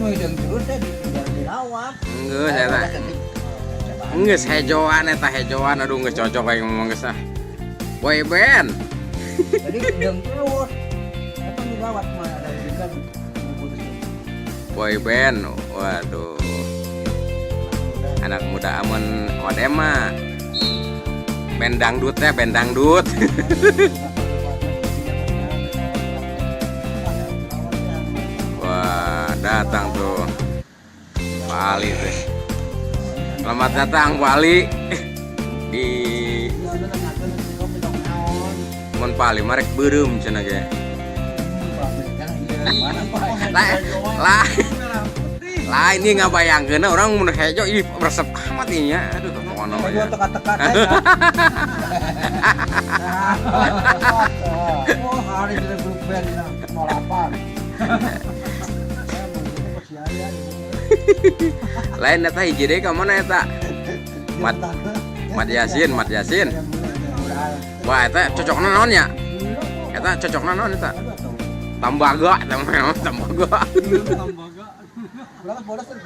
Nu hideung terus teh dirawat. Geus eta. Geus hejoan eta, hejoan, aduh, geus cocok aing ngomong, geus ah. Boy band. Jadi hideung terus. Eta dirawat mah ada juga putus. Boy band. Waduh. Anak muda amun odem mah band dangdut teh, band dangdut. Wah, datang tuh Pak Ali tuh. Selamat datang, Pak Ali, di mun Pak Ali marek beureum cenah ge. Lah lah lah, ini nggak bayangkeun orang mun hejo, ih, resep amat ieu nya. Aduh, pokoknya mah ya. Teka-teka teh. Oh, hari di grup band 08. Lain eta hiji deui ka mana eta? Mat Mat Yasin, Mat Yasin. Wah, eta cocokna naon ya? Eta cocokna naon eta? Tambaga, eta mah tambaga. Berapa bolos tuh?